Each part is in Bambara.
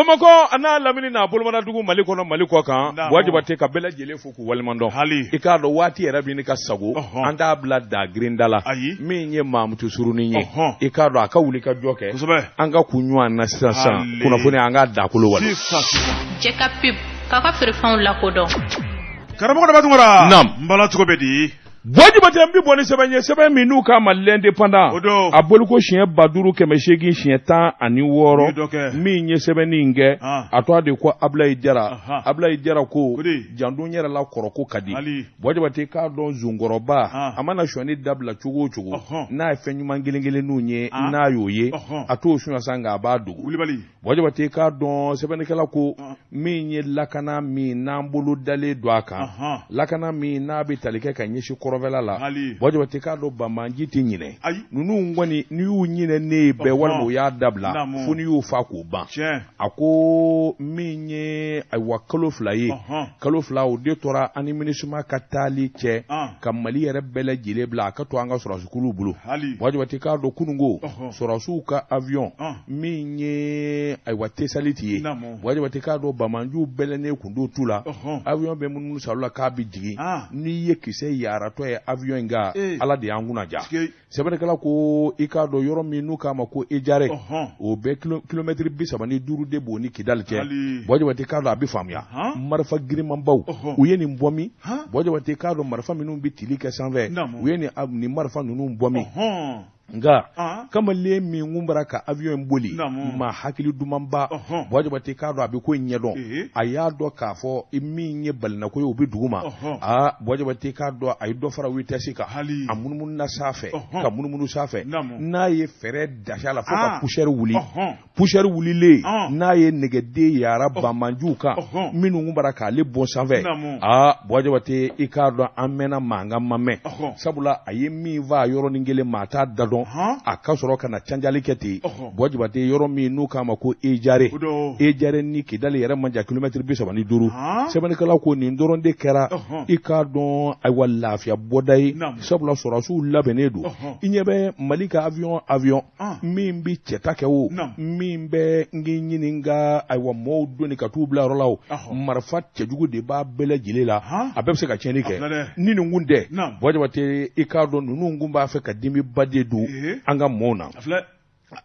Bamakɔ a n'a lamini n'a bolomadadugu Mali kɔnɔ Mali kɔ kan Buwa Jabate ka bɛɛ lajɛlen fo k'u waleɲumandɔn hali i k'a dɔn waati yɛrɛ bɛ ka sago Ɔhɔn. an t'a bila da girinda la Ayi. min ye Mamutu Surunin ye Ɔhɔn. i k'a dɔn a ka wuli ka jɔ kɛ kosɛbɛ an ka kun ɲɔgɔn na sisan sisan Hali. kunnafoni an k'a dakolo wale sisan sisan Cɛ ka pub k'a ka feerefɛnw lakodɔn karamɔgɔ Daba Tunkara Naam. n bala cogo bɛ di Buwa Jabate n bɛ bɔ ni sɛbɛn ye sɛbɛn min n'u k'a ma l'indépendant O don. a boliko siɲɛ 5816 U ye dɔ kɛ. min ye sɛbɛnni in kɛ Ah. a tɔgɔ de ko Abulayi Jara Aha. Abulayi Jara ko O de. janto n yɛrɛ la kɔrɔko ka di Hali. Buwa Jabate k'a dɔn zonkɔrɔba Ah. a mana sonyani dabila cogo o cogo Ɔhɔn. n'a ye fɛn ɲuman kelen kelenninw ye Ah. n'a y'o ye Ɔhɔn. a t'o sonya sa nka a b'a dogo wulibali Buwa Jabate k'a dɔn sɛbɛnnikɛla ko Ah. min ye lakana min n'an bolo dalen don a kan Ahan. lakana min n'a bɛ tali kɛ ka ɲɛsin kɔrɔnfɛla la Hali. Buwa Jabate k'a dɔn banbaanci tɛ ɲinɛ Ayi. ninnu kɔni n'i y'u ɲinɛ ne ye bɛɛ Ɔhɔn. walima u y'a dabila Naamu. fo n'i y'u fa k'u ban tiɲɛ a ko min ye ayiwa kalo 2 ye Ɔhɔn. kalo 2 o de tora an ni MINUSMA ka taali cɛ Ah. ka Mali yɛrɛ bɛɛ lajɛlen bila a ka to an ka sɔrɔdasikuluw bolo Hali. Buwa Jabate k'a dɔn kununko Ɔhɔn. sɔrɔdasiw ka avion Ah. min ye ayiwa Tesaliti ye Naamu. Buwa Jabate k'a dɔn banbaanciw bɛlɛnnen kun don tu la Ɔhɔn. avion bɛ munumunu salo la k'a bɛ jigin Ah. n'i ye kisɛ yaratɔ ye avion in kan Eh. Ala de y'an kunna ja Sike. sɛbɛnnikɛla ko i k'a dɔn yɔrɔ min n'u k'a ma ko Ejare Ɔhɔn. o bɛ kilomɛtiri 35 de b'o ni Kidali cɛ Hali. Buwa Jabate k'a dɔn a bɛ faamuya Han. marifa girinmanbaw Ɔhɔn. u ye nin bɔ min Han. Buwa Jabate k'a dɔn marifa minnu bɛ tili kɛ sanfɛ Naamu. u ye nin marifa ninnu bɔ min Ɔhɔn. nka Ah. kamalen min kun bara ka avion in boli Naamu. maa hakili dumanba Ɔhɔn. Buwa Jabate k'a dɔn a bɛ ko in ɲɛdɔn Ee. a y'a dɔn k'a fɔ i min ye balinako ye o bɛ dugu ma Ɔhɔn. aa Buwa Jabate k'a dɔn a ye dɔ fara vitesse kan Hali. a munumununa sanfɛ Ɔhɔn. ka munumunu sanfɛ Naamu. n'a ye fɛɛrɛ dasi a la fo ka Ah. poussière wuli Ɔhɔn. poussière wulilen Ɔn. n'a ye nɛgɛden yara banbaanciw kan Ɔhɔn. minnu kun bara k'ale bɔn sanfɛ Naamu. aa Buwa Jabate i k'a dɔn an mɛnna mankan ma mɛn Ɔhɔn. sabula a ye min faa yɔrɔnin kelen maa t'a da dɔn Han. a ka sɔrɔ ka na canjali kɛ ten Ɔhɔn. Buwa Jabate yɔrɔ min n'u k'a ma ko Ejare O don. Ejare ni Kidali yɛrɛ man jan kilomɛtiri 35 Han. sɛbɛnnikɛla ko nin dɔrɔn de kɛra Ɔhɔn. i k'a dɔn ayiwa lafiya bɔda ye Naamu. sabula sɔrɔdasiw labɛnnen don Ɔhɔn. i ɲɛ bɛ Mali ka avion Ah. min bɛ cɛta kɛ o Naamu. min bɛ n k'i ɲininka ayiwa mɔɔw doni ka t'u bila yɔrɔ la o Ɔhɔn. marifa cɛjugu de b'a bɛɛ lajɛlen la Han. a bɛɛ bɛ se ka tiɲɛni A filɛ kɛ dɛ. ni nin kun tɛ Naamu. Buwa Jabate i k'a dɔn ninnu kun b'a fɛ ka dimiba de don Ee. an ka mɔɔw na A filɛ.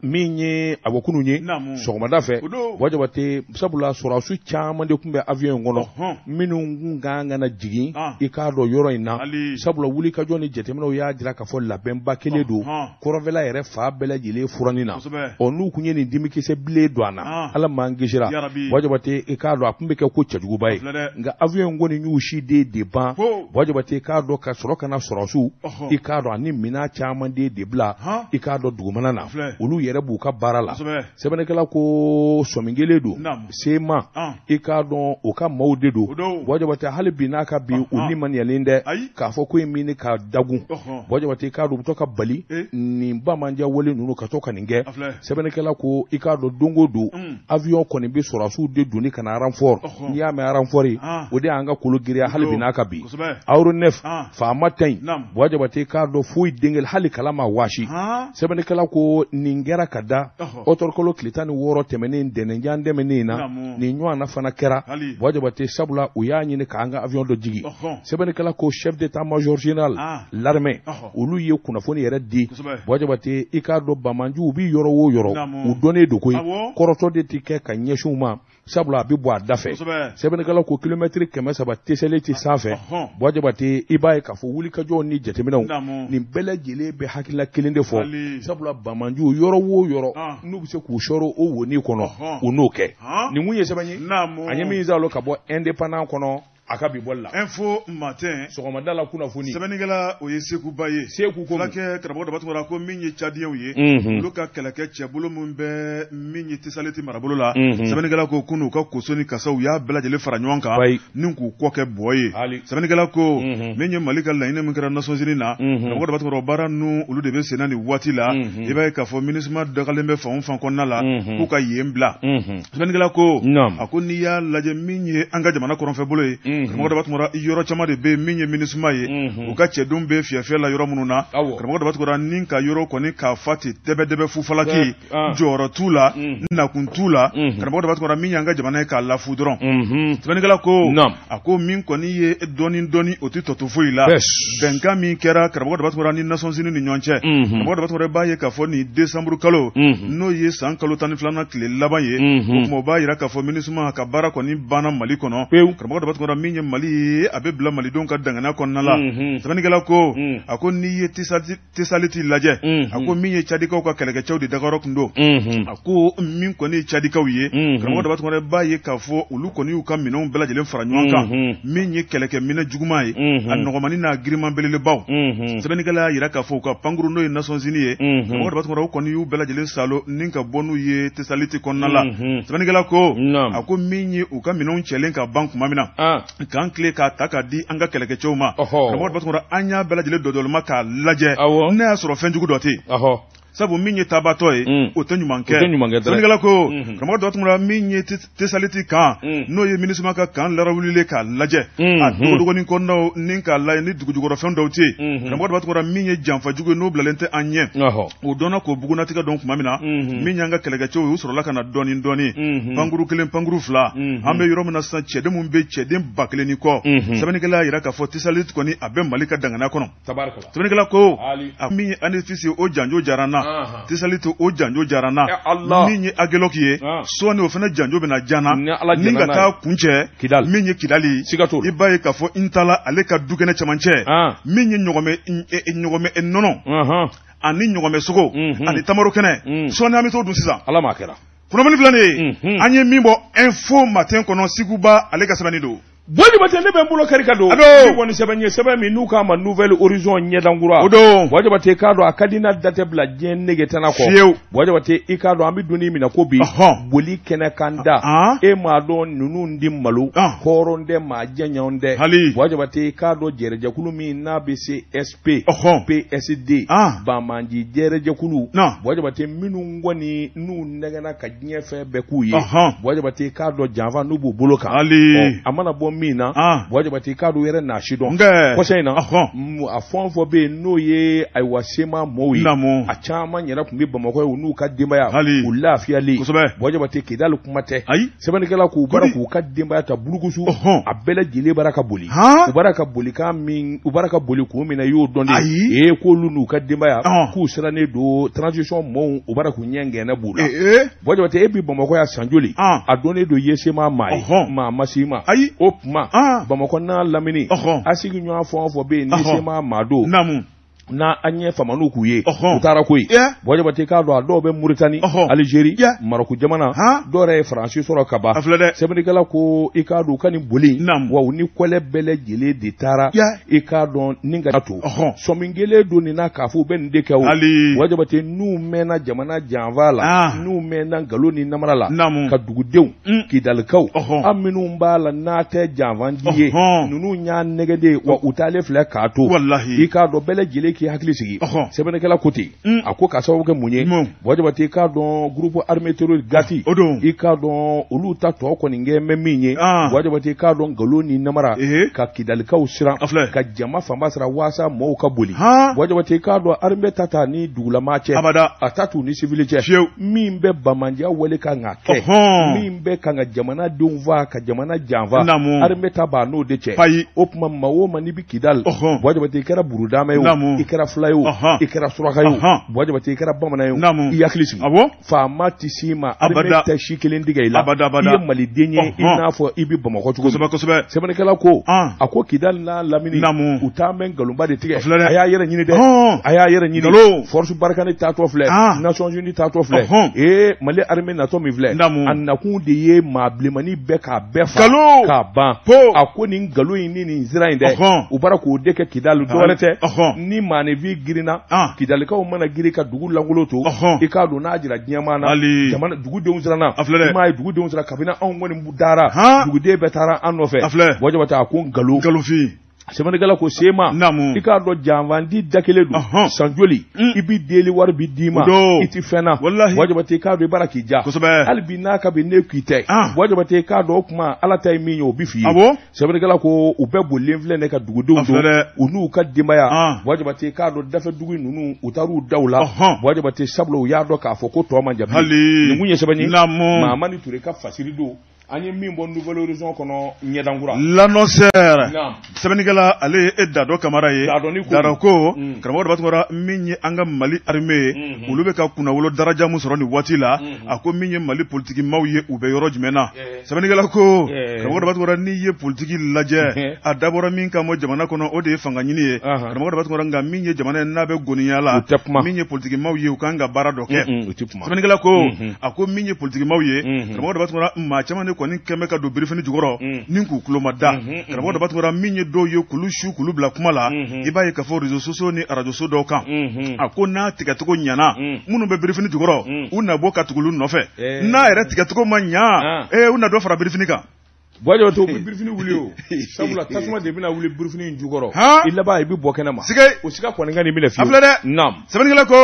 min ye a bɔ kunun ye Naamu. sɔgɔmada fɛ O don. Buwa Jabate sabula sɔrɔdasi caman de tun bɛ avion in kɔnɔ Ɔhɔn. minnu kun kan ka na jigin Ah. i k'a dɔn yɔrɔ in na Hali. sabula wulikajɔ ni jateminɛw y'a jira k'a fɔ labɛnba kelen don Ɔhɔn. kɔrɔnfɛla yɛrɛ fa bɛɛ lajɛlen furanni na Kosɛbɛ. ɔ n'u kun ye nin dimikisɛ bilen don a na Ah. Ala m'an kisira Yarabi. Buwa Jabate i k'a dɔn a tun bɛ kɛ ko cɛjuguba ye A filɛ dɛ. nka avion in kɔni y'u si den de ban Ho. Buwa Jabate i k'a dɔn ka sɔrɔ ka na sɔrɔdasiw Ɔhɔn. i k'a dɔn ani minɛn caman de bila Han. i k'a dɔn dugumana na A filɛ. olu yɛrɛ b'u ka baara la Kosɛbɛ. sɛbɛnnikɛla ko sɔmi kelen don Naamu. sema Ah. i k'a dɔn o ka maaw de don O don. Buwa Jabate hali bi n'a ka bi u Ɔhɔn. limaniyalen dɛ Ayi. k'a fɔ ko ye min ka dagun Ɔhɔn. Buwa Jabate i k'a dɔn u bɛ to ka bali Eh. nin bamanjan wale ninnu ka to ka nin kɛ A filɛ. sɛbɛnnikɛla ko i k'a dɔn don o don Mm. avion kɔni bɛ sɔrɔdasiw de doni ka na renfort Ɔhɔn. n'i y'a mɛn renfort ye Ah. o de y'an ka kolo giriya hali bi n'a ka bi Kosɛbɛ. aéronef Ah. faama ta ɲi Naamu. Buwa Jabate k'a dɔn foyi denkɛ hali kala ma waasi Han. sɛbɛnnikɛla ko nin kɛra ka da Ɔhɔ. ɔtɔrɔkalo tile 16 tɛmɛnen dɛnɛnjan tɛmɛnen na Naamu. nin ɲɔgɔnna fana kɛra Hali. Buwa Jabate sabula u y'a ɲini k'an ka avion dɔ jigin Ɔhɔn. sɛbɛnnikɛla ko chef d'état major général Ah. l'armée Ɔhɔ. olu ye kunnafoni yɛrɛ di Kosɛbɛ. Buwa Jabate i k'a dɔn banbaanciw bi yɔrɔ o yɔrɔ Naamu. u dɔnnen don koyi Awɔ. kɔrɔtɔ de ti kɛ ka ɲɛsin u ma sabula a bɛ bɔ a da fɛ Kosɛbɛ. sɛbɛnnikɛla ko kilomɛtiri 300 Tesaliti sanfɛ Ɔhɔn. Buwa Jabate i b'a ye k'a fɔ wulikajɔw ni jateminɛw Naamu. nin bɛɛ lajɛlen bɛ hakilila kelen de fɔ Hali. sabula banbaanciw yɔrɔ o yɔrɔ Ah. n'u bɛ se k'u sɔrɔ o wonin kɔnɔ Ɔhɔn. u n'o kɛ Han. nin kun ye sɛbɛn ye Naamu. an ye min zalo ka bɔ indépendant kɔnɔ a ka bi bɔli la Info matin. sɔgɔmada la kunnafoni Sɛbɛnnikɛla o ye Sekuba ye. Seku ko mun? Fulakɛ karamɔgɔ Daba Tunkara ko min ye Tchadiens ye. Mhm. Olu ka kɛlɛkɛ cɛbolo min bɛ min ye Tesaliti marabolo la. Mhm. Sɛbɛnnikɛla ko kunun u ka koso ni kasaw u y'a bɛɛ lajɛlen fara ɲɔgɔn kan. Wayi. Ni k'u kɔ kɛ bɔ ye. Hali. Sɛbɛnnikɛla ko Mhm. min ye Mali ka laɲini min kɛra Nations Unies na. Mhm. Karamɔgɔ Daba Tunkara o baara ninnu olu de bɛ senna nin waati la. Mhm. I b'a ye k'a fɔ MINUSMA dagalen bɛ fan o fan kɔnɔna la. Mhm. K'u ka yen bila. Mhm. Sɛbɛnnikɛla ko Naam. a ko n'i y'a lajɛ min ye an ka jamana kɔrɔnfɛ bolo ye Mhm. Karamɔgɔ Daba Tunkara, yɔrɔ caman de bɛ yen min ye MINUSMA ye, u ka cɛdenw bɛ fiyɛfiyɛ la yɔrɔ minnu na. Karamɔgɔ Daba Tunkara, ni ka yɔrɔ kɔni k'a fa ten dɛbɛdɛbɛ fufalaki, jɔyɔrɔ t'u la, nakun t'u la. Karamɔgɔ Daba Tunkara, min y'an ka jamana ye k'a lafu dɔrɔn. Sɛbɛnnikɛla ko, a ko min kɔni ye dɔɔni dɔɔni, o tɛ tɔ to foyi la. Bɛnkan min kɛra karamɔgɔ Daba Tunkara ni Nations Unies ni ɲɔgɔn cɛ, karamɔgɔ Daba Tunkara, b'a ye k'a fɔ nin décembre kalo, n'o ye san kalo 12nan tile laban ye, o tuma o b'a yira k'a fɔ MINUSMA ka baara kɔni banna Mali kɔnɔ. Karamɔgɔ Daba Tunkara, min ye Mali ye, a bɛ bila malidenw ka dangana kɔnɔna la. Sɛbɛnnikɛla ko, a ko n'i ye Tesaliti lajɛ, a ko min ye Cadikaw ka kɛlɛkɛcɛw de dagayɔrɔ tun don. A ko min kɔni ye Cadikaw ye, karamɔgɔ Daba Tunkara, b'a ye k'a fɔ olu kɔni y'u ka minɛnw bɛɛ lajɛlen fara ɲɔgɔn kan, min ye kɛlɛkɛminɛ juguman ye, a nɔgɔmani n'a giriman belebelebaw. Sɛbɛnnikɛla y'a jira k'a fɔ u ka pankuru, n'o ye Nations Unies ye, karamɔgɔ Daba Tunkara, u kɔni y'u bɛɛ lajɛlen salo ni ka bɔ n'u ye Tesaliti kɔnɔna la. Sɛbɛnnikɛla ko, a ko min ye u ka minɛnw cɛlen ka ban tuma min na, k'an tile k'a ta k'a di an ka kɛlɛkɛcɛw ma, karamɔgɔ Daba Tunkara, an y'a bɛɛ lajɛlen dɔdɔlima k'a lajɛ n'a y'a sɔrɔ fɛn jugu dɔ tɛ yen, sabu min ye taabatɔ ye, o tɛ ɲuman kɛ. Sɛbɛnnikɛla ko, karamɔgɔ Daba Tunkara, min ye Tesaliti kan, n'o ye MINUSMA ka kan larawulilen k'a lajɛ, a dogodogonin kɔnɔnaw ni k'a lajɛ ni dugujukɔrɔfɛn dɔw tɛ yen, karamɔgɔ Daba Tunkara, min ye janfa jugu ye, n'o bilalen tɛ an ɲɛ, o dɔnna k'o bugunnatigɛ dɔn tuma min na, min y'an ka kɛlɛkɛcɛw ye, u sɔrɔla ka na dɔɔnin dɔɔnin, pankuru kelen, pankuru fila. An bɛ yɔrɔ min na sisan, cɛden minnu bɛ cɛden 1000 ni kɔ. Sɛbɛnnikɛla y'a jira k'a fɔ Tesaliti kɔni, a bɛ Mali ka dangana kɔnɔ. Sɛbɛnnikɛla ko, a min ye Anéfis ye, o janjo jara n na. Tesaliti, o janjo jara n na. Min ye Aguelhok ye, sɔɔni o fana janjo bɛna ja n na ni ka taa kuncɛ min ye Kidali. I b'a ye k'a fɔ Intala, ale ka dukɛnɛ cɛmancɛ, min ye ɲɔgɔmɛ nɔnɔ ani ɲɔgɔmɛ sogo ani tamaro kɛnɛ, sɔɔni an bɛ t'o dun sisan. Ala m'a kɛra. Kunnafoni filɛ nin ye, an ye min bɔ Info Matin kɔnɔ, Siguba ale ka sɛbɛnni don. Buwa Jabate, ne bɛ n bolo kari ka don ni kɔni sɛbɛn ye, sɛbɛn min n'u k'a ma Nouvel Horizon, ɲɛdankura. O don. Buwa Jabate, k'a dɔn a ka di n'a da tɛ bila diɲɛ nege tana kɔ. Fiyewu. Buwa Jabate, i k'a dɔn an bɛ don min na ko bi, boli kɛnɛ kan da, e m'a dɔn ninnu di malo hɔrɔn tɛ, maa jɛɲɔgɔn tɛ. Hali. Buwa Jabate, i k'a dɔn jɛrɛjɛkulu min n'a bɛ CSP, PSD, banbaanci jɛrɛjɛkulu, Buwa Jabate, minnu kɔni n'u nɛgɛnna ka diɲɛ fɛn bɛɛ k'u ye, Buwa Jabate, i k'a dɔn janfa n'u b'u bolo kan. Hali. A mana bɔ min na, Buwa Jabate, i k'a dɔn yɛrɛ n'a si dɔn. Kɔsa in na, a fɛn o fɛn bɛ yen n'o ye ayiwa CMA mɔɔw ye, a caman yɛrɛ tun bɛ Bamakɔ ye, u n'u ka denbaya, u lafiyalen. Buwa Jabate, Kidali kuma tɛ. Ayi. Sɛbɛnnikɛla k'u bara k'u ka denbaya ta burukusu, a bɛɛ lajɛlen bara ka boli. U bara ka boli kan min, u bara ka boli kun min na, i y'o dɔn de. Ayi. Ee, k'olu n'u ka denbaya k'u sirannen don transition mɔɔw, u bara k'u ɲɛ gɛnɛ b'u la. Buwa Jabate, e bi Bamakɔ yan san joli? A dɔnnen don i ye CMA maa ye, maa ma s'i ma. Ayi. O tuma Bamakɔ n'a lamini, a sigiɲɔgɔn fɛn o fɛn bɛ yen ni CMA maa don, n'a an ɲɛ famaniw k'u ye, u taara koyi. Buwa Jabate, k'a dɔn a dɔw bɛ Muritani, Alizeri, Marɔku jamana, dɔw yɛrɛ ye Faransi sɔrɔ ka ban. Sɛbɛnnikɛla ko, i k'a dɔn u ka nin boli, wa u ni kɔlɛ bɛɛ lajɛlen de taara. I k'a dɔn ni ka to sɔmi kelen don nin na k'a fɔ u bɛ nin de kɛ o. Buwa Jabate, n'u mɛnna jamana janfa la, n'u mɛnna nkalon ni namara la ka dugudenw, Kidalikaw, an minnu b'a la n'a tɛ janfanci ye, ninnu y'a nɛgɛden wa u taalen filɛ k'a to. I k'a dɔn bɛɛ lajɛlen k'i hakili sigi. Sɛbɛnnikɛla ko ten, a ko k'a sababu kɛ mun ye? Buwa Jabate, i k'a dɔn groupe armé terroriste GATIA, i k'a dɔn olu ta tɔ kɔni kɛ bɛ min ye, Buwa Jabate, i k'a dɔn nkalon ni namara ka Kidalikaw siran, ka jama fanba siran waasa mɔɔw ka boli. Buwa Jabate, i k'a dɔn armée ta t'a ni dugulamaa cɛ, a ta t'u ni civil cɛ. Min bɛ banbaanciya wale kan ka kɛ, min bɛ kan ka jamanadenw faa, ka jamana janfa, armée ta b'a n'o de cɛ. O tuma maa o maa n'i bɛ Kidali, Buwa Jabate, i kɛra burudamɛ ye o, i kɛra fula ye o, i kɛra suraka ye o, Buwa Jabate, i kɛra bamanan ye o, i hakili sigi. Faama tɛ s'i ma, armée tɛ si kelen tigɛ i la. I ye maliden ye, i n'a fɔ i bɛ Bamakɔ cogo min. Sɛbɛnnikɛla ko, a ko Kidali n'a lamini, u t'an bɛ nkalonba de tigɛ. A y'a yɛrɛ ɲini dɛ, a y'a yɛrɛ ɲini. Force Barkhane taatɔ filɛ, Nations Unies taatɔ filɛ, ee Mali armée natɔ min filɛ, a nakun de ye maa bilenmanin bɛɛ k'a bɛɛ fa k'a ban. A ko nin nkalon in ni nin sira in dɛ, u bara k'o de kɛ Kidali, dɔwɛrɛ tɛ. Ni maaninfin girinna, Kidalikaw mana girin ka dugu lankolon to, i k'a dɔn n'a jira diɲɛmaa na, jamana dugudenw siranna. I m'a ye dugudenw siran kabini anw kɔni dara, duguden bɛɛ taara an nɔfɛ. Buwa Jabate, a ko nkalon, nkalonfin. Sɛbɛnnikɛla ko sema i k'a dɔn janfandi da kelen don san joli i bɛ deli wari bɛ d'i ma i tɛ fɛn na Buwa Jabate i k'a dɔn i bara k'i ja hali bi n'a ka bi ne k'i tɛ Buwa Jabate i k'a dɔn o tuma Ala ta ye min ye o bɛ f'i ye sɛbɛnnikɛla ko u bɛɛ bolilen filɛ ne ka dugudenw don u n'u ka denbaya Buwa Jabate i k'a dɔn dafɛ dugu ninnu u taar'u da u la Buwa Jabate sabula u y'a dɔn k'a fɔ ko tɔ man jan nin kun ye sɛbɛn ye Mahamani Ture ka fasiri don an ye min bɔ Nouvel Horizon kɔnɔ ɲɛdankura l'annonceur sɛbɛnnikɛla ale ye e Dadɔ Kamara ye Dadɔ ko mm. karamɔgɔ Daba Tunkara min ye an ka Mali armée ye mm-hmm. olu bɛ ka kunnawolo daraja min sɔrɔ nin waati la mm-hmm. a ko min ye Mali politiki maaw ye u bɛ yɔrɔ jumɛn na eh. sɛbɛnnikɛla ko eh. karamɔgɔ Daba Tunkara n'i ye politiki lajɛ eh. a dabɔra min kama jamana kɔnɔ o de ye fanga ɲini ye karamɔgɔ Daba Tunkara nka min ye jamana ye n'a bɛ goniya la min ye politiki maaw ye u kan ka baara dɔ kɛ sɛbɛnnikɛla ko mhm. a ko min ye politikimaw ye mhm. karamɔgɔ Daba Tunkara maa caman de kɔni kɛn bɛ ka don birifini jukɔrɔ mhm. ni k'u tulo mada karamɔgɔ Daba Tunkara min ye dɔw ye k'olu su k'olu bila kuma la i b'a ye k'a fɔ réseaux sociaux ni arajoso dɔw kan a ko n'a tigɛcogo ɲana minnu bɛ birifini jukɔrɔ u na bɔ ka tugu olu nɔfɛ eh. n'a yɛrɛ tigɛcogo ma ɲa ah. eh, u na dɔ fara birifini kan Buwa Jabate u bɛ birifini wuli o sabula tasuma de bɛna wuli birifini in jukɔrɔ i laban i bɛ bɔ kɛnɛ ma o siga kɔni ka n'i minɛ fiyewu a filɛ dɛ naam sɛbɛnnikɛla ko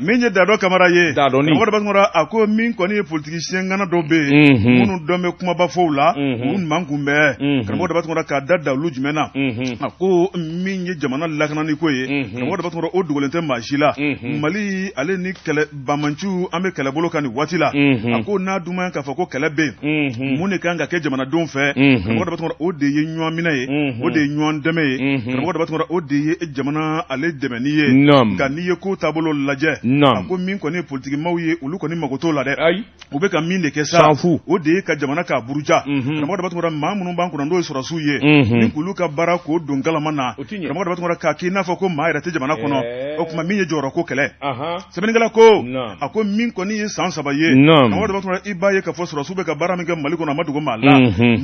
min ye Dadɔ Kamara ye Dadɔni karamɔgɔ Daba Tunkara a ko min kɔni ye politiki siɲɛŋana dɔw bɛ yen minnu dɔn bɛ kumaba fɔw la u mankun bɛ karamɔgɔ Daba Tunkara k'a da dalilu jumɛn na a ko min ye jamana lakanani ko ye karamɔgɔ Daba Tunkara o dogolen tɛ maa si la Mali ale ni kɛlɛ banbaanciw an bɛ kɛlɛbolo kan nin waati la a ko n'a dun ma k'a fɔ ko kɛlɛ bɛ yen mun de kan ka kɛ jamanadenw fɛ karamɔgɔ Daba Tunkara o de ye ɲɔgɔn minɛ ye o de ye ɲɔgɔn dɛmɛ ye karamɔgɔ Daba Tunkara o de ye jamana ale dɛmɛni ye nka n'i ye ko taabolo lajɛ a ko min kɔni ye politikimaw ye olu kɔni mago t'o la dɛ ayi u bɛ ka min de kɛ sa o de ye ka jamana k'a buruja karamɔgɔ Daba Tunkara maa minnu b'an kunna n'o ye sɔrɔdasiw ye ni k'olu ka baara k'o don galama na karamɔgɔ Daba Tunkara k'a k'i n'a fɔ ko maa yɛrɛ tɛ jamana kɔnɔ o tuma min ye jɔyɔrɔ ko kɛlɛ sɛbɛnnikɛla ko a ko min kɔni ye san saba ye karamɔgɔ Daba Tunkara i b'a ye k'a fɔ sɔrɔdasiw bɛ ka baara min kɛ Mali kɔnɔ a ma dogo maa la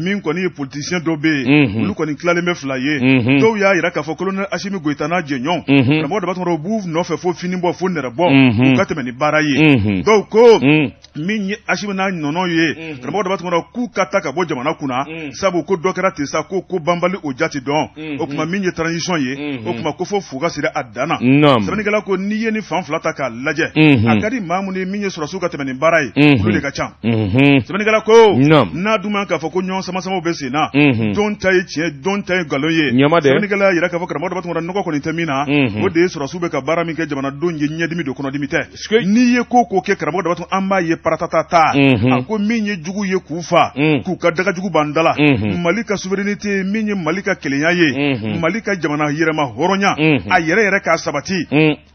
min kɔni ye politicien dɔw bɛ yen olu kɔni tilalen bɛ fila ye dɔw y'a jira k'a fɔ colonel Asimi Goyita n'a jɛɲɔgɔn karamɔgɔ Daba Tunkara u b'u nɔfɛ fo fini bɔ fo nɛrɛ bɔ u ka tɛmɛ ni baara ye dɔw ko min ye Asimi n'a nɔnɔ ye mhm. karamɔgɔ Daba Tunkara k'u ka taa ka bɔ jamana kunna mhm. sabu ko dɔ kɛra ten sa ko ko banbali o jate dɔn mhm. o tuma min ye transition ye o tuma ko fo fu ka siri a dan na sɛbɛnnikɛla ko n'i ye nin fan fila ta k'a lajɛ a ka di maa minnu ye min ye sɔrɔdasiw ka tɛmɛ ni baara ye olu de ka ca sɛbɛnnikɛla ko n'a dun ma k'a fɔ ko ɲɔgɔn samasamaw bɛ sen na jɔn ta ye tiɲɛ jɔn ta ye nkalon ye sɛbɛnnikɛla y'a jira k'a fɔ karamɔgɔ Daba Tunkara nɔgɔ kɔni tɛ min na o de ye sɔrɔdasiw bɛ ka baara min kɛ jamanadenw ye ɲɛdimi don kɔnɔdimi tɛ n'i ye ko ko kɛ karamɔgɔ Daba Tunkara an b'a ye paratata a ko min ye jugu ye k'u fa k'u ka dagajugu b'an da la Mali ka souveraineté min ye Mali ka kelenya ye Mali ka jamana yɛrɛma hɔrɔnya a yɛrɛ yɛrɛ k'a sabati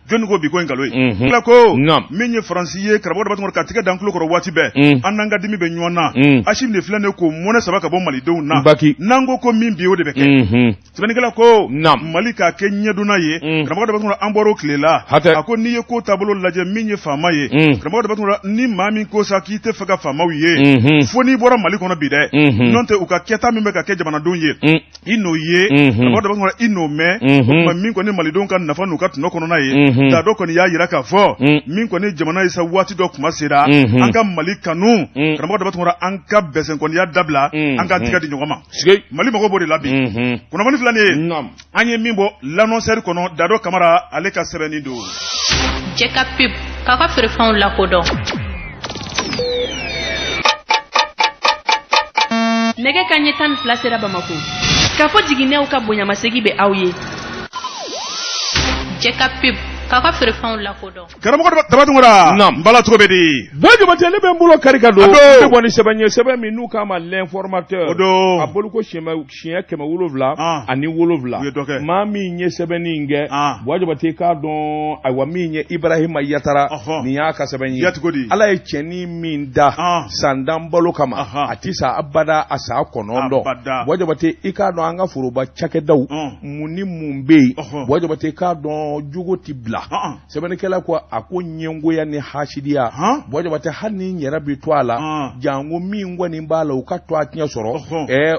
jɔnni ko bi ko nkalon ye tila ko min ye Faransi ye karamɔgɔ Daba Tunkara ka tigɛ d'an tulo kɔrɔ waati bɛɛ an n'an ka dimi bɛ ɲɔgɔn na Asimi de filɛ nin k'o mɔnɛ sama ka bɔ malidenw na n'an ko ko min bi o de bɛ kɛ Sɛbɛnnikɛla ko Mali k'a kɛ ɲɛdonna ye mm. karamɔgɔ Daba Tunkara an bɔr'o tile la a ko n'i ye ko taabolo lajɛ min ye faama ye mm. karamɔgɔ Daba Tunkara ni maa min ko sa k'i tɛ fɛ ka faamaw ye mm-hmm. fo n'i bɔra Mali kɔnɔ bi dɛ mm-hmm. n'o tɛ u ka kɛta min bɛ ka kɛ jamanadenw ye mm. i n'o ye mm-hmm. karamɔgɔ Daba Tunkara i n'o mɛn o tuma min kɔni malidenw ka nafa n'u ka tɔnɔ kɔnɔna ye Dado kɔni y'a jira k'a fɔ min kɔni jamana ye sa waati dɔ kuma sera an ka Mali kanu karamɔgɔ Daba Tunkara an ka bɛsɛnkɔniya dabila an ka tigɛ di ɲɔgɔn ma Mali mago b'o de la bi kunnafoni filɛ nin ye an ye min bɔ l'annonceur kɔnɔ Dado Kamara ale ka sɛbɛnni don. Cɛ ka pub k'a ka feerefɛnw lakodɔn. Nɛgɛ kanɲɛ 12 sera Bamakɔ. K'a fɔ jiginɛw ka bonyamasegin bɛ aw ye. Cɛ ka pub k'a ka feerefɛnw lakodɔn. Karamɔgɔ Daba Tunkara, Naamu. n bala cogo bɛ di? Buwa Jabate ne bɛ n bolo kari ka don. A don. Ne bɔ ni sɛbɛn ye sɛbɛn min n'u k'a ma l'informateur. O don. A boliko siɲɛ 700 Ah. ani wolonwula. U ye dɔ kɛ. Maa min ye sɛbɛnni in kɛ. Ah. Buwa Jabate k'a dɔn ayiwa min ye Ibrahima Yatara. Ɔhɔ. Nin y'a ka sɛbɛn ye. Ya cogo di? Ala ye cɛnin min da. Ah. San tan balo kama. Aha. A ti sa abada a san 9. Abada. Buwa Jabate i k'a dɔn an ka foroba cakɛdaw. Ɔn. Mun ni mun bɛ yen. Ɔhɔ. Buwa Jabate i k'a dɔn jogo ti bila. la. Sɛbɛnnikɛla ko a ko ɲɛngoya ni hasidiya Buwa Jabate hali ni n yɛrɛ bɛ to a la janko min kɔni b'a la u ka to a tiɲɛ sɔrɔ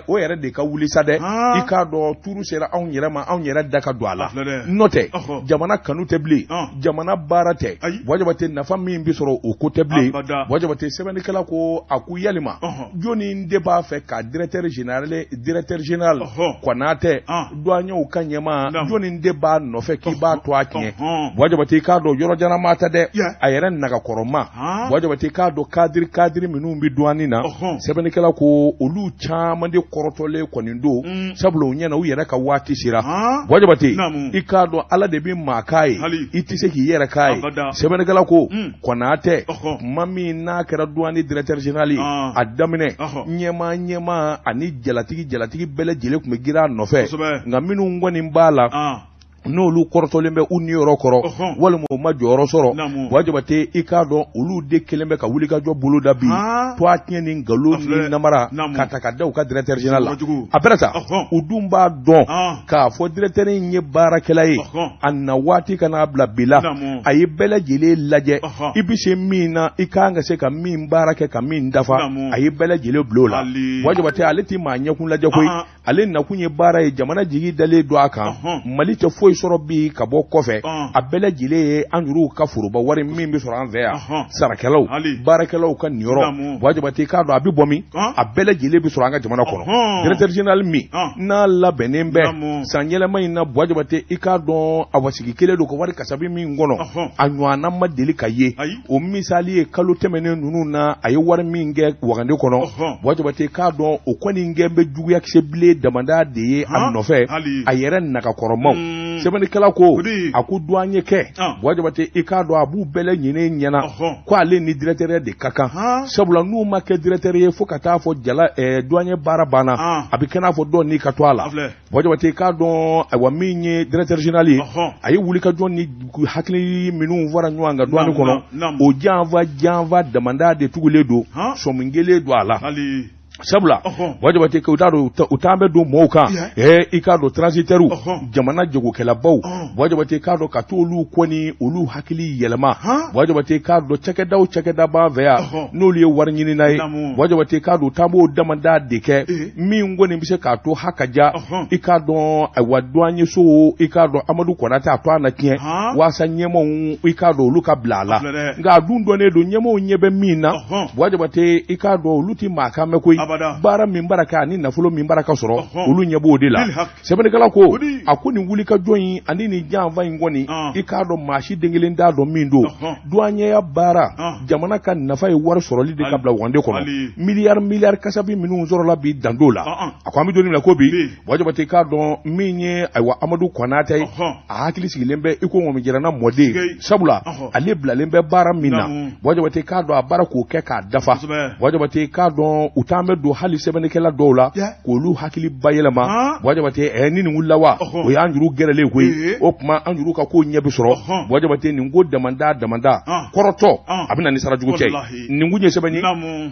o yɛrɛ de ka wuli sa dɛ. I k'a dɔn turu sera anw yɛrɛ ma, anw yɛrɛ da ka don a la. N'o tɛ jamana kanu tɛ bilen, jamana baara tɛ. Buwa Jabate nafa min bɛ sɔrɔ o ko tɛ bilen. Buwa Jabate sɛbɛnnikɛla ko a ko yalima jɔnni de b'a fɛ ka directeur général Konatɛ douaniers ka ɲɛmaa jɔnni de b'a nɔfɛ k'i b'a to a tiɲɛ. Buwa Jabate i k'a dɔn yɔrɔ janama tɛ dɛ, a yɛrɛ nagakɔrɔma. Buwa Jabate i k'a dɔn cadre minnu bɛ douane na, sɛbɛnnikɛla ko olu caman de kɔrɔtɔlen kɔni don, sabula u ɲɛna u yɛrɛ ka waati sera. Buwa Jabate i k'a dɔn Ala de bɛ maa k'a ye, i tɛ se k'i yɛrɛ k'a ye. Sɛbɛnnikɛla ko Konatɛ tuma min n'a kɛra douane directeur général ye, a daminɛ ɲɛmaa ani jalatigi bɛɛ lajɛlen tun bɛ girin a nɔfɛ, nka minnu kɔni b'a la n'olu kɔrɔtɔlen bɛ u niyɔrɔ kɔrɔ walima u ma jɔyɔrɔ sɔrɔ, Buwa Jabate i k'a dɔn olu de kelen bɛ ka wulikajɔ boloda bi to a tiɲɛ ni nkalon ni namara ka ta ka da u ka directeur général la. A bɛrɛ ta u dun b'a dɔn k'a fɔ directeur in ye baarakɛla ye, a na waati ka n'a bila bi la, a ye bɛɛ lajɛlen lajɛ, i bɛ se min na i kan ka se ka min baara kɛ ka min dafa, a ye bɛɛ lajɛlen bila o la. Buwa Jabate ale tɛ maa ɲɛkun lajɛ koyi, ale nakun ye baara ye, jamana jigi dalen don a kan. Mali tɛ foyi sɔrɔ bi ka bɔ kɔfɛ, a bɛɛ lajɛlen ye an yɛrɛw ka foroba wari min bɛ sɔrɔ an fɛ yan, sarakɛlaw, baarakɛlaw ka niyɔrɔ. Buwa Jabate k'a dɔn a bɛ bɔ min, a bɛɛ lajɛlen bɛ sɔrɔ an ka jamana kɔnɔ. Directeur général min n'a labɛnnen bɛ san yɛlɛma in na, Buwa Jabate i k'a dɔn a wasigi kelen don ka wari kasabi min kɔnɔ, a ɲɔgɔnna ma deli ka ye. O misali ye kalo tɛmɛnen ninnu na a ye wari min kɛ wagande kɔnɔ, Buwa Jabate k'a dɔn o kɔni kɛ bɛ juguya kisɛ bilen damada de ye a nɔfɛ, a yɛrɛ nagakɔrɔmaw. Sɛbɛnnikɛla ko a ko douanier kɛ, Buwa Jabate i k'a dɔn a b'u bɛɛ lajɛlen ɲɛna ko ale ni directeur de ka kan, sabula n'u ma kɛ directeur ye fo ka taa fɔ jala douanier baara banna, a bɛ kɛ n'a fɔ dɔ n'i ka to a la. Buwa Jabate k'a dɔn ayiwa min ye directeur général ye, a ye wulikajɔ ni hakili minnu fara ɲɔgɔn kan douane kɔnɔ, o janfa damada de tugulen don, sɔmi kelen don a la. Sabula Buwa Jabate u t'a dɔn u t'an bɛ don mɔgɔw kan, i k'a dɔn transitaires, jamana jagokɛlabaw, Buwa Jabate k'a dɔn ka t'olu kɔni olu hakili yɛlɛma. Buwa Jabate k'a dɔn cakɛda o cakɛda b'an fɛ yan n'olu ye wari ɲinina ye, Buwa Jabate k'a dɔn t'an b'o damada de kɛ min kɔni bɛ se k'a to ha ka ja. I k'a dɔn ayiwa douanier so, i k'a dɔn Amadu Konatɛ a to a na tiɲɛ waasa ɲɛmaaw i k'a dɔn olu ka bila a la, nka a dun dɔnnen don ɲɛmaaw ɲɛ bɛ min na. Buwa Jabate i k'a dɔn olu tɛ maa kan mɛn koyi, baara min bara kɛ ani nafolo min bara ka sɔrɔ olu ɲɛ b'o de la. Sɛbɛnnikɛla ko a ko nin wulikajɔ in ani nin janfa in kɔni, i k'a dɔn maa si den kelen t'a dɔn min don. Douanier baara, jamana ka nafa ye wari sɔrɔli de ka bila wagande kɔnɔ, miliyari kasabi minnu sɔrɔla bi dan t'o la. A ko an bɛ don min na ko bi, Buwa Jabate k'a dɔn min ye ayiwa Amadu Konatɛ ye, a hakili sigilen bɛ i ko ŋɔmijɛrɛna mɔden, sabula ale bilalen bɛ baara min na. Buwa Jabate k'a dɔn a baara k'o kɛ k'a dafa. Buwa Jabate k'a dɔn u t'an bɛ don hali sɛbɛnnikɛla dɔw la k'olu hakili bayɛlɛma. Buwa Jabate ni nin wulila wa, o y'an juru gɛrɛlen koyi, o tuma an juru ka ko ɲɛ bɛ sɔrɔ. Buwa Jabate nin ko damada kɔrɔtɔ a bɛ na ni sara jugu cɛ ye. Nin kun ye sɛbɛn ye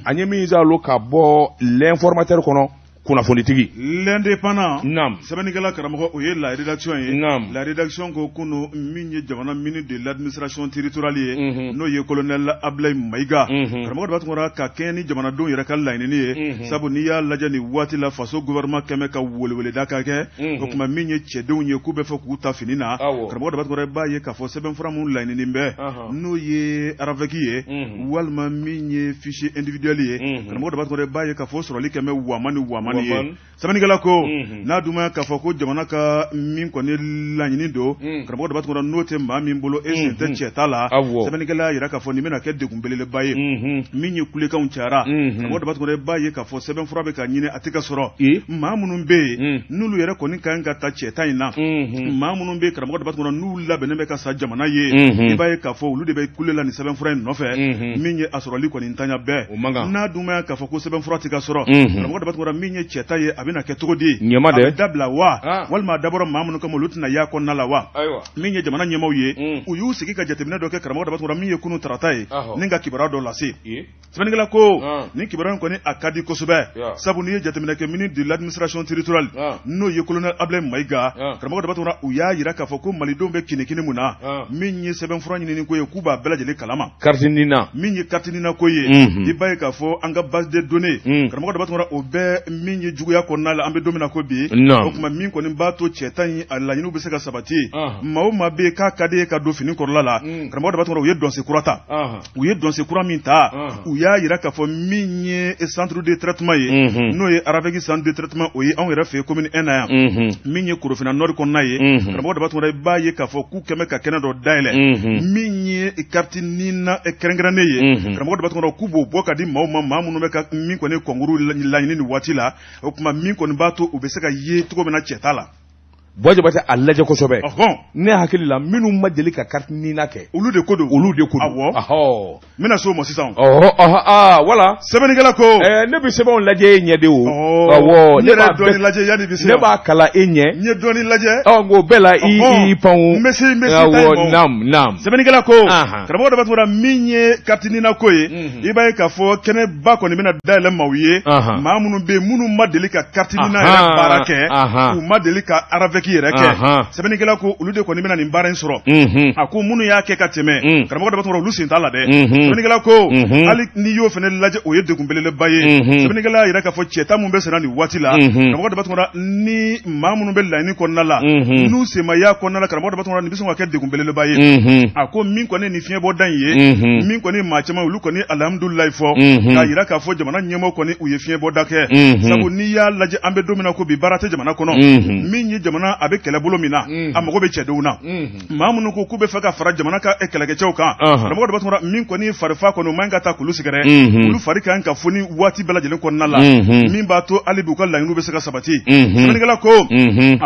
an ye min zalo ka bɔ L'Informateur kɔnɔ, kunnafonitigi L'Indépendant. Sɛbɛnnikɛla karamɔgɔ, o ye la rédaction ye. La rédaction ko kunu min ye jamana ministre de l'administration territoriale ye, n'o ye colonel Ablaye Mayiga, karamɔgɔ daba tunkara, ka kɛɲɛ ni jamanadenw yɛrɛ ka laɲini ye, sabu n'i y'a lajɛ nin waati la faso gouvernement kɛmɛ ka weleweleda ka kɛ, o tuma min ye cɛdenw ye k'u bɛ fɛ k'u ta fini na, karamɔgɔ daba tunkara, i b'a ye k'a fɔ sɛbɛnfura mun laɲininen bɛ, n'o ye RAVEC ye walima min ye fichier individuel ye, karamɔgɔ daba tunkara, i b'a ye k'a fɔ sɔrɔli kɛmɛ wamani wamani ye. Sɛbɛnnikɛla ko n'a dun k'a fɔ ko jamana ka min kɔni laɲini don, karamɔgɔ daba tunkara, n'o tɛ maa min bolo e sen tɛ cɛ ta la, sɛbɛnnikɛla y'a jira k'a fɔ nin bɛna kɛ degun belebeleba ye. Min ye kulekanw cayara, karamɔgɔ daba tunkara, i b'a ye k'a fɔ sɛbɛnfura bɛ ka ɲini a tɛ ka sɔrɔ. Maa minnu bɛ yen n'olu yɛrɛ kɔni ka kan ka ta cɛ ta in na, maa minnu bɛ karamɔgɔ daba tunkara, n'u labɛnnen bɛ ka sa jamana ye, i b'a ye k'a fɔ olu de bɛ kule la nin sɛbɛnfura in nɔfɛ, min ye a sɔrɔli kɔni ntanya bɛɛ. N'a dun ma k'a fɔ ko sɛbɛnfura tɛ ka sɔrɔ, karamɔgɔ daba tunkara, min ye ye cɛta ye, a bɛna kɛ cogo di? Ɲɛma dɛ. A bɛ dabila wa, walima a dabɔra maa minnu kama, olu tɛna y'a kɔnɔna la wa? Min ye jamana ɲɛmaaw ye, u y'u sigi ka jateminɛ dɔ kɛ, karamɔgɔ Daba Tunkara, min ye kunun tarata ye, ni ka kibaruya dɔ lase. Sɛbɛnnikɛla ko nin kibaruya in kɔni, a ka di kosɛbɛ, sabu n'i ye jateminɛ kɛ, ministre de l'Administration territoriale, n'o ye colonel Ablaye Mayiga, karamɔgɔ Daba Tunkara, u y'a jira k'a fɔ ko malidenw bɛ kinikini mun na, min ye sɛbɛnfura ɲinini ko ye, k'u b'a bɛɛ lajɛlen kalama. Carte NINA. Min ye carte NINA ko ye, i b'a ye k'a fɔ an ka base de données, karamɔgɔ Daba Tunkara, o bɛɛ min ye juguya kɔnɔna la, an bɛ don min na ko bi. O tuma, min kɔni b'a to cɛ tan in a laɲiniw bɛ se ka sabati, maa o maa bɛ yen k'a ka di ye ka don fini kɔrɔla la, karamɔgɔ Daba Tunkara, u ye dɔnse kura ta. U ye dɔnse kura min ta, u y'a jira k'a fɔ min ye centre de traitement ye, n'o ye ARAVEC centre de traitement, o ye anw yɛrɛ fɛ yen commune 1 na yan, min ye Korofina Nord kɔnɔna ye, karamɔgɔ Daba Tunkara, i b'a ye k'a fɔ k'u kɛmɛ ka kɛnɛ dɔ dayɛlɛ, min ye carte NINA kɛrɛnkɛrɛnnen ye, karamɔgɔ Daba Tunkara, k'u b'o bɔ ka di maaw ma, maa minnu bɛ ka min kɔni concours laɲini nin waati la. O tuma, min kɔni b'a to u bɛ se ka ye cogo min na cɛta la. Buwa Jabate, a lajɛ kosɛbɛ. Ne hakili la, minnu ma deli ka carte NINA kɛ, olu de ko don. Olu de ko don. Awɔ, n bɛna s'o ma sisan. Ɔhɔ, aa, wala. Sɛbɛnnikɛla ko. Ne bɛ sɛbɛnw lajɛ e ɲɛ de o. Awɔ, ne b'a dɔɔni lajɛ yanni bi se. Ne b'a kalan e ɲɛ. N ye dɔɔni lajɛ. Ɔ, nka o bɛɛ la i pan o. N bɛ se, n bɛ se ta in ma. Awɔ, naam, naam. Sɛbɛnnikɛla ko, karamɔgɔ Daba Tunkara, min ye carte NINA ko ye, i b'a ye k'a fɔ kɛnɛba kɔni bɛna dayɛlɛ maaw ye, maa minnu bɛ yen, minnu ma deli ka carte NINA yɛrɛ baara kɛ, u ma deli ka ARAVEC yɛrɛ kɛ. Sɛbɛnnikɛla ko olu de kɔni bɛna nin baara in sɔrɔ. A ko minnu y'a kɛ ka tɛmɛ, karamɔgɔ Daba Tunkara, olu sen t'a la dɛ. Sɛbɛnnikɛla ko hali n'i y'o fana lajɛ, o ye degun belebeleba ye. Sɛbɛnnikɛla y'a jira k'a fɔ cɛta mun bɛ senna nin waati la, karamɔgɔ Daba Tunkara, ni maa minnu bɛ laɲini kɔnɔna la, n'u sen ma y'a kɔnɔna la, karamɔgɔ Daba Tunkara, nin bɛ sɔn ka kɛ degun belebeleba ye. A ko min kɔni ni fiɲɛbɔda in ye, min kɔni maa caman, olu kɔni alihamudulilayi fɔ k'a jira k'a fɔ jamana ɲɛmɔgɔ kɔni, u ye fiɲɛbɔda kɛ, sabu n'i y'a lajɛ, an bɛ don min na ko bi, baara tɛ jamana kɔnɔ. Min ye jamana a bɛ kɛlɛbolo min na, a mago bɛ cɛdenw na, maa minnu ko k'u bɛ fɛ ka fara jamana ka kɛlɛkɛcɛw kan, karamɔgɔ Daba Tunkara, min kɔni farifa kɔni, o man ka taa k'olu sɛgɛrɛ. Olu fari kan ka foni waati bɛɛ lajɛlen kɔnɔna la, min b'a to hali bi u ka laɲiniw bɛ se ka sabati. Sɛbɛnnikɛla ko,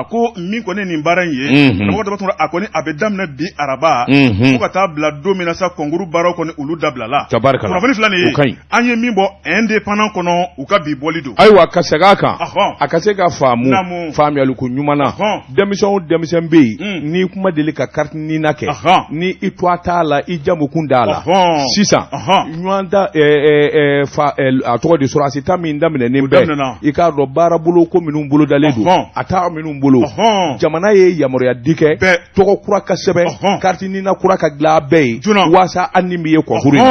a ko min kɔni nin baara in ye, karamɔgɔ Daba Tunkara, a kɔni a bɛ daminɛ bi araba fo ka taa bila don min na sa, concours baaraw kɔni, olu dabilala. Kunnafoni filɛ nin ye, an ye min bɔ Indépendant kɔnɔ, u ka bi bɔli don. Ayiwa, ka segin a kan, a ka se ka faamu faamuyaliko ɲuman na, denmisɛn o denmisɛn bɛ yen n'i kuma deli ka carte NINA kɛ, ni i to t'a la, i jamukun d'a la sisan, ɲɔgɔn da fa, a tɔgɔ di, sɔrɔdasi ta min daminɛnen bɛ, i k'a dɔn baarabolo ko minnu bolodalen don, a t'a minnu bolo, jamana ye yamaruya di kɛ tɔgɔ kura ka sɛbɛn, carte NINA kura ka dilan a bɛɛ ye, waasa hali ni min ye concours in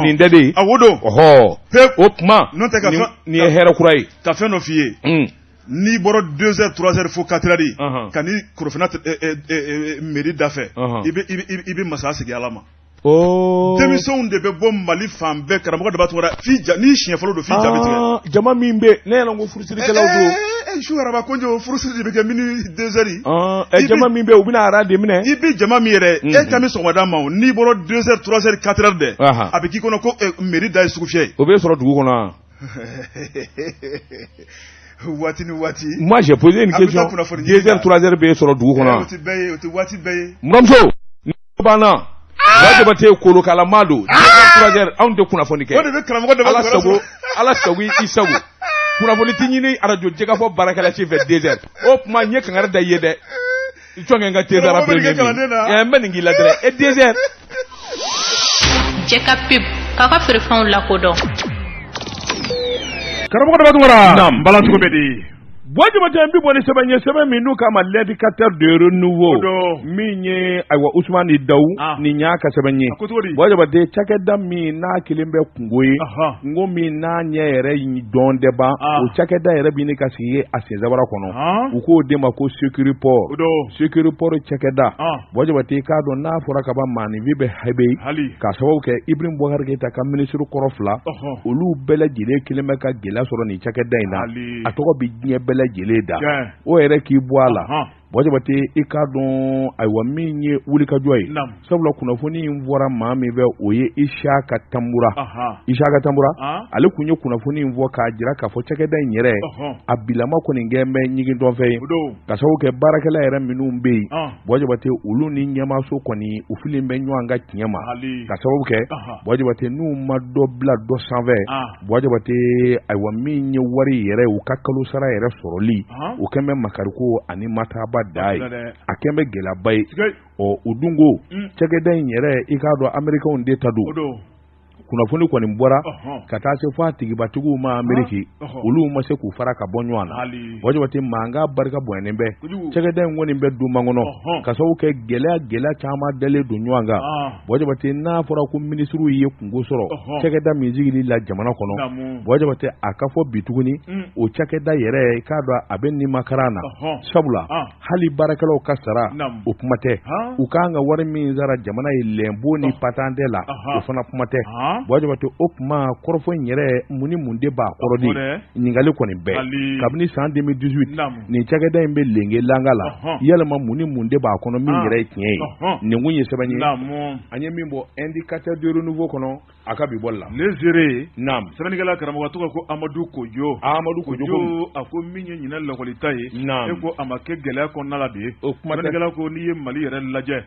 nin tɛ de ye. Awɔ don. Ɔhɔ, o tuma nin ye hɛrɛ kura ye. Ka fɛn dɔ f'i ye, n'i bɔra 2 heures, 3 heures fo 4 heures, ka ni Korofina mairie da fɛ, i bɛ masaya sigi Ala ma. Denmisɛnw de bɛ bɔ Mali fan bɛɛ, karamɔgɔ Daba Tunkara, f'i ja, n'i siɲɛ fɔlɔ don, f'i ja bɛ tigɛ. Jama min bɛ, ne yɛrɛ ko furusirikɛlaw don. Su araba konjo, furusiri de bɛ kɛ minuit, 2 heures. Jama min bɛ, u bɛna ara de minɛ. I bɛ jama min yɛrɛ, e kan bɛ sɔgɔmada ma o, n'i bɔra 2 heures, 3 heures, 4 heures dɛ, a bɛ k'i kɔnɔ ko mairie da ye sugufiyɛ ye. O bɛ sɔrɔ dugu kɔnɔ wa? Waati ni waati. Moi, j'ai posé une question. 2 heures, 3 heures bɛ sɔrɔ dugu kɔnɔ. O tɛ bɛɛ ye, o tɛ waati bɛɛ ye. N buramuso, banna. Buwa Jabate kolokalama don. 2 heures, 3 heures, anw tɛ kunnafoni kɛ. O de bɛ karamɔgɔ Daba. Ala sago, Ala sago i sago. Kunnafoni ti ɲini arajo jɛkafɔ baarakɛla ci fɛ 2 heures. O tuma, n ye kangari da i ye dɛ. Jɔn kɛ n ka thésara premier min. N bɛ nin k'i la dɛrɛ. E 2 heures. Jɛ ka pub k'aw ka feerefɛnw lakodɔn. Karamɔgɔ Daba Tunkara. Naam. Balan cogo bɛ di? Buwa Jabate, n bɛ bɔ ni sɛbɛn ye, sɛbɛn min n'u k'a ma L'Indicateur de Renouveau, min ye ayiwa Usumani Dawu nin y'a ka sɛbɛn ye. Buwa Jabate, cakɛda min n'a kelen bɛ kungo ye, kungo min n'a ɲɛ yɛrɛ dɔn tɛ ban, o cakɛda yɛrɛ bɛ ka sigi a sensabara kɔnɔ, u k'o de ma ko Sécuriport. Sécuriport cakɛda, Buwa Jabate, k'a dɔn n'a fɔra ka ban, maaninfin bɛ hɛbɛ k'a sababu kɛ Ibrahim Boubacar Keïta ka minisiri kɔrɔ fila, olu bɛɛ lajɛlen kelen bɛ ka gɛlɛya sɔrɔ nin cakɛda in na, a tɔgɔ bɛ diɲɛ bɛɛ lajɛlen da. O yɛrɛ k'i bɔ a la. Buwa Jabate i k'a dɔn ayiwa min ye wulikajɔ ye sabula kunnafoni in fɔra maa min fɛ o ye Isaka Tanbura Isaka Tanbura ale tun ye kunnafoni in fɔ k'a jira k'a fɔ cakɛda in yɛrɛ a bilama kɔni kɛn bɛ ɲigintɔfɛn ye ka sababu kɛ baarakɛla yɛrɛ minnu bɛ yen Buwa Jabate olu ni ɲɛmaaso kɔni u fililen bɛ ɲɔgɔn ka tiɲɛ ma ka sababu kɛ Buwa Jabate n'u ma dɔ bila dɔ sanfɛ Buwa Jabate ayiwa min ye wari yɛrɛ u ka kalo sara yɛrɛ sɔrɔli o kɛn bɛ makariko ani mataba da ye a kɛn bɛ gɛlɛyaba ye ɔ u dun ko cakɛda in yɛrɛ i k'a dɔn amerikɛnw de ta don kunnafoni kɔni bɔra ka taa se fo a tigibatigiw ma Ameriki olu ma se k'u fara ka bɔ ɲɔgɔn na Buwa Jabate mankan barika bonyanen bɛ cakɛda in kɔni bɛ donba kɔnɔ ka sababu kɛ gɛlɛya gɛlɛya caman dalen don ɲɔgɔn kan Buwa Jabate n'a fɔra ko minisiriw ye kunko sɔrɔ cakɛda min sigili la jamana kɔnɔ Buwa Jabate a ka fɔ bi tuguni o cakɛda yɛrɛ i k'a dɔn a bɛ nimakaran na sabula hali baarakɛlaw ka sara o kuma tɛ u ka kan ka wari min sara jamana ye lɛnpo ni patante la o fana kuma tɛ Buwa Jabate o kuma kɔrɔfɔ in yɛrɛ mun ni mun de b'a kɔrɔ de ɲininkali kɔni bɛɛ kabini san 2018 nin cakɛda in bɛ lenge langa la yalima mun ni mun de b'a kɔnɔ min yɛrɛ ye tiɲɛ ye nin kun ye sɛbɛn ye an ye min bɔ Indicateur du Renouveau kɔnɔ a ka bi bɔli la Les naam sɛbɛnnikɛla karamɔgɔ tɔgɔ ko Amadu Kojo Amadu Kojo a ko min ye ɲinɛ lakɔlita ye naam e ko a ma kɛ gɛlɛya kɔnɔna la bi o kuma tɛ sɛbɛnnikɛla ko n'i ye Mali yɛrɛ lajɛ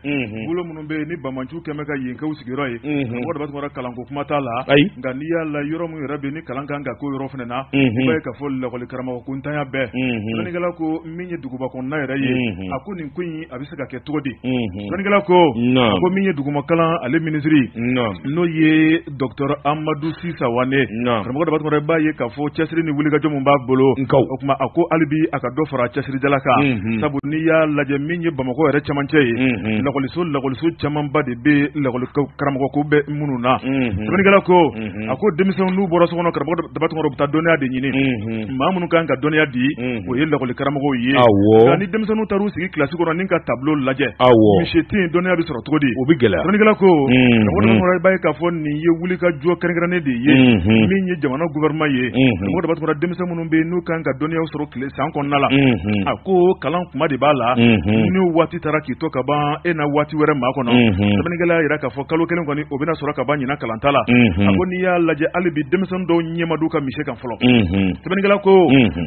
bolo minnu bɛ yen ni banbaanciw kɛn bɛ ka yen kɛ u sigiyɔrɔ ye karamɔgɔ Daba Tunkara kalanko kuma t'a la ayi nka n'i y'a la yɔrɔ min yɛrɛ bɛ ni kalan kan ka k'o yɔrɔ fana na i b'a ye k'a fɔ lakɔli karamɔgɔ ko ntanya bɛɛ sɛbɛnnikɛla ko min ye duguba kɔnɔna yɛrɛ ye a ko nin ko in a bɛ se ka kɛ cogo di sɛbɛnnikɛla ko a ko min ye dugumakalan ale minisiri n'o ye docteur Amadu Si Sawane karamɔgɔ Daba Tunkara i b'a ye k'a fɔ cɛsiri ni wulikajɔ min b'a bolo o tuma a ko hali bi a ka dɔ fara cɛsirijala kan sabu n'i y'a lajɛ min ye Bamakɔ yɛrɛ cɛmancɛ ye lakɔliso lakɔliso camanba de bɛ lakɔli karamɔgɔ ko bɛ minnu na sɛbɛnnikɛla ko a ko denmisɛnw n'u bɔra so kɔnɔ karamɔgɔ Daba Tunkara u bɛ taa dɔnniya de ɲini maa minnu kan ka dɔnniya di o ye lakɔli karamɔgɔw ye nka ni denmisɛnninw taar'u sigi kilasi kɔnɔ ni ka tableau lajɛ misi tɛ yen dɔnniya bɛ sɔrɔ cogo di o bɛ gɛlɛya sɛbɛnnikɛla ko karamɔgɔ Daba Tunkara i b'a ye k'a fɔ nin ye wulikajɔ kɛrɛnkɛrɛnnen de ye min ye jamana gouvernement ye karamɔgɔ Daba Tunkara denmisɛn minnu bɛ yen n'u kan ka dɔnniyaw sɔrɔ tile san kɔnɔna la a ko kalan kuma de b'a la n'o waati taara k'i to ka ban e na waati wɛrɛ makɔnɔ sɛbɛnnikɛla y'a jira k'a fɔ kalo kelen kɔni o bɛna sɔrɔ ka ban ɲinan kalanta la a ko n'i y'a lajɛ hali bi denmisɛn dɔw ɲɛ ma d'u ka misi kan fɔlɔ sɛbɛnnikɛla ko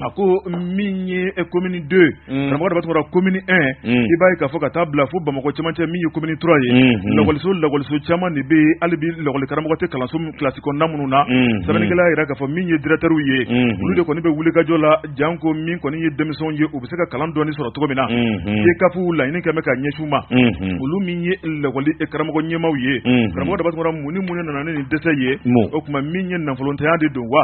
a ko min ye commune 2 karamɔgɔ Daba Tunkara commune 1 i b'a ye k'a fɔ ka taa bila fo Bamakɔ cɛmancɛ min ye commune 3 ye lakɔliso lakɔliso caman de bɛ yen hali bi lakɔli karamɔgɔ tɛ kalanso kilasi kɔnɔna minnu na sɛbɛnnikɛla y'a jira k'a fɔ min ye directeur ye olu de kɔni bɛ wulikajɔ la janko min kɔni ye denmisɛnw ye u bɛ se ka kalan dɔɔni sɔrɔ cogo min na DCAP laɲini kɛlen bɛ ka ɲɛsin u ma olu min ye lakɔli karamɔgɔ ɲɛmaaw ye karamɔgɔ Daba Tunkara mun ni mun de nana ni nin dɛsɛ ye o tuma min ye nafolontanya de don wa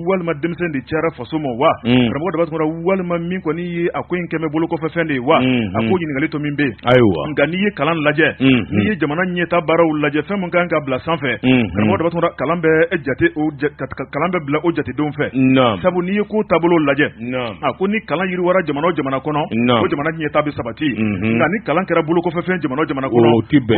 walima denmisɛn de cayara faso ma wa karamɔgɔ Daba Tunkara walima min kɔni ye a ko in kɛmɛ bolo kɔfɛ fɛn de ye wa a ko ɲininkali to min bɛ yen ayiwa nka n'i ye kalan lajɛ n'i ye jamana ɲɛta baaraw lajɛ fɛn min kan ka bila sanfɛ karamɔgɔ Daba Tunkara kalan bɛ jate o kalan bɛ bila o jatedenw fɛ sabu n'i ye ko taabolo lajɛ a ko ni kalan yiriwara jamana o jamana kɔnɔ o jamana ɲɛta bɛ sabati nka ni kalan kɛra bolo kɔfɛ fɛn jamana o jamana kɔnɔ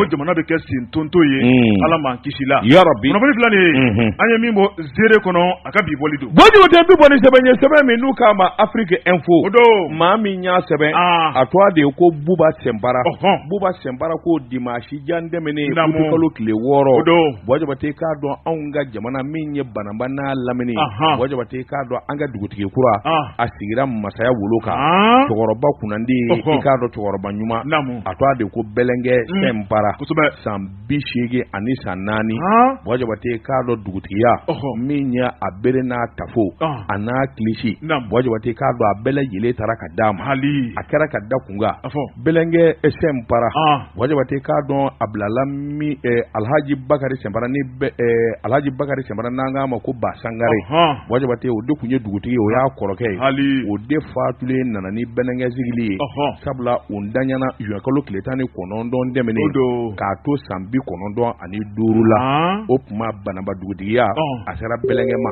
o jamana bɛ kɛ sen tonto ye Ala m'an kisi la kunnafoni filɛ nin ye an ye min bɔ Ziere kɔnɔ a ka bi bɔli don Buwa Jabate bi bɔ ni sɛbɛn ye sɛbɛn min n'u k'a ma Afrique Info o don maa min y'a sɛbɛn a tɔgɔ de ye ko Buba Sɛnpara Buba Sɛnpara ko dimanche jan tɛmɛnen utikalo tile 6 o don Buwa Jabate k'a dɔn anw ka jamana min ye Banamba n'a lamini Buwa Jabate k'a dɔn an ka dugutigi kura a sigira masaya wolo kan cɛkɔrɔba kunnandi i k'a dɔn cɛkɔrɔba ɲuman a tɔgɔ de ko Bɛlɛnkɛ Sɛnpara san 84 san Buwa Jabate k'a dɔn dugutigiya min ye a bere n'a tafo a n'a kilisi Buwa Jabate k'a dɔn a bɛɛ lajɛlen taara ka d'a ma a kɛra ka da kunkan Bɛlɛnkɛ Sɛnpara Buwa Jabate k'a dɔn a bilala min Alhaji Bakari Sɛnpara ni Alhaji Bakari Sɛnpara n'an k'a ma ko Ba Sangare Buwa Jabate o de tun ye dugutigi ye o y'a kɔrɔkɛ ye o de fatulen nana ni Bɛlɛnkɛ sigili ye sabula o ntanyana juin kalo tile 19 tɛmɛnen k'a to san 95 la o tuma Banamba dugutigiya a sera Bɛlɛnkɛ ma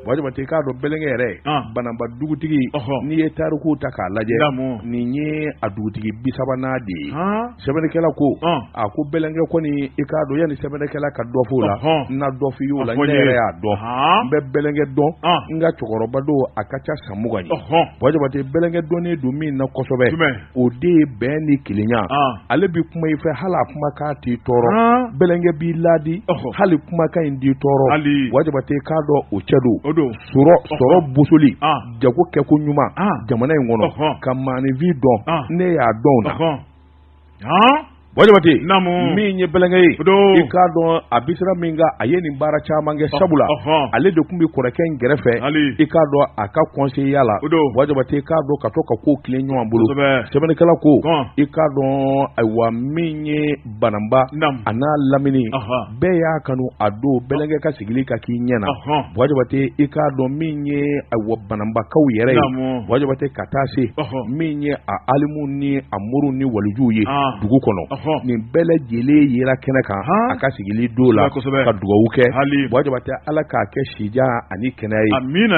Buwa Jabate k'a dɔn Bɛlɛnkɛ yɛrɛ Banamba dugutigi n'i ye tarikuw ta k'a lajɛ nin ye a dugutigi 30nan de ye sɛbɛnnikɛla ko a ko Bɛlɛnkɛ kɔni i k'a dɔn yanni sɛbɛnnikɛla ka dɔ fɔ o la N na dɔ f'i y'o la, ne yɛrɛ y'a dɔn, n bɛ Bɛlɛnkɛ dɔn, n ka cɛkɔrɔba don, a ka ca san 20 ye. Buwa Jabate, Bɛlɛnkɛ dɔnnen don min na kosɛbɛ, o de ye bɛn ni kelenya. Ale bɛ kuma i fɛ, hali a kumakan t'i tɔɔrɔ. Bɛlɛnkɛ b'i laadi, hali kumakan in t'i tɔɔrɔ. Buwa Jabate, k'a dɔn o cɛ don. Sɔrɔ bosoli, jago kɛko ɲuman jamana in kɔnɔ, ka maaninfin dɔn, ne y'a dɔn na. Buwa Jabate, min ye Bɛlɛnkɛ ye, i k'a dɔn a bɛ sira min kan, a ye nin baara caman kɛ, sabula ale de tun bɛ kɔrɔkɛ in kɛrɛfɛ, i k'a dɔn a ka conseiller la. Buwa Jabate, k'a dɔn ka to ka ko tilen ɲɔgɔn bolo. Sɛbɛnnikɛla ko, i k'a dɔn ayiwa, min ye Bananba a n'a lamini, bɛɛ y'a kanu a don Bɛlɛnkɛ ka sigili ka k'i ɲɛ na. Buwa Jabate, i k'a dɔn min ye ayiwa Bananbakaw yɛrɛ ye, Buwa Jabate, ka taa se min ye a alimu ni a moriw ni walijuw ye dugu kɔnɔ, nin bɛɛ lajɛlen yera kɛnɛ kan a ka sigili don la ka dugawu kɛ. Buwa Jabate, Ala k'a kɛ sijan ani kɛnɛya ye.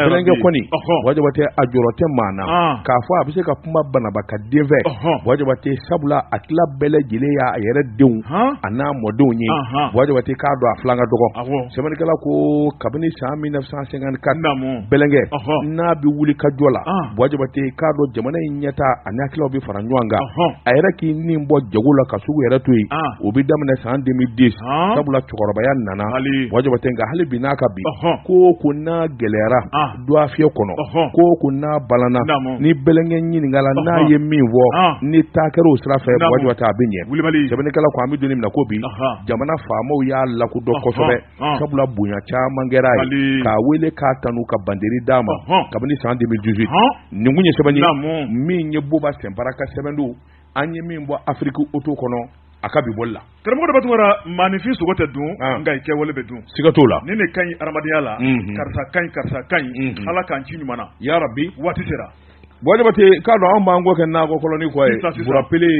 Bɛlɛnkɛ kɔni, Buwa Jabate, a jɔrɔ tɛ maa na k'a fɔ a bɛ se ka kuma Bananba ka den fɛ. Buwa Jabate, sabula a tila bɛɛ lajɛlen y'a yɛrɛ denw a n'a mɔdenw ye. Buwa Jabate, k'a dɔn a filan ka dɔgɔ. Sɛbɛnnikɛla ko kabini san 1954 Bɛlɛnkɛ n'a bɛ wuli ka jɔ la, Buwa Jabate, k'a dɔn jamana in ɲɛtaa ani hakililaw bɛ fara ɲɔgɔn kan. A yɛrɛ k'i ni bɔ jago la ka sugu yɛrɛ to yen, o bɛ daminɛ san 2010, sabula cɛkɔrɔbaya nana. Buwa Jabate, nka hali bi n'a ka bi ko n'a gɛlɛyara dɔgɔfiyɛ kɔnɔ, ko n'a balana, ni Bɛlɛnkɛ ɲininkala n'a ye min fɔ, ni taa kɛra o sira fɛ, Buwa Jabate, a bɛ ɲɛ. Sɛbɛnnikɛla ko an bɛ don min na ko bi, jamana faamaw y'a lakodɔn kosɛbɛ, sabula bonya caman kɛra a ye, k'a wele k'a tanu ka banderi d'a ma kabini san 2018. Nin kun ye sɛbɛn ye min ye Boba Sɛnpara ka sɛbɛn don, an ye min bɔ Afiriki Oto kɔnɔ a ka bi bɔli la. Karamɔgɔ Daba Tunkara, maaninfin sogo tɛ dun, nka i kɛwale bɛ dun. Siga t'o la. Nin de ka ɲi adamadenya la, karisa ka ɲi, karisa ka ɲi, Ala k'an ci ɲuman na. Ya Rabi. Waati sera. Buwa Jabate, k'a dɔn anw b'an kɔ kɛ nakɔ kɔlɔni kɔ ye. Burapele.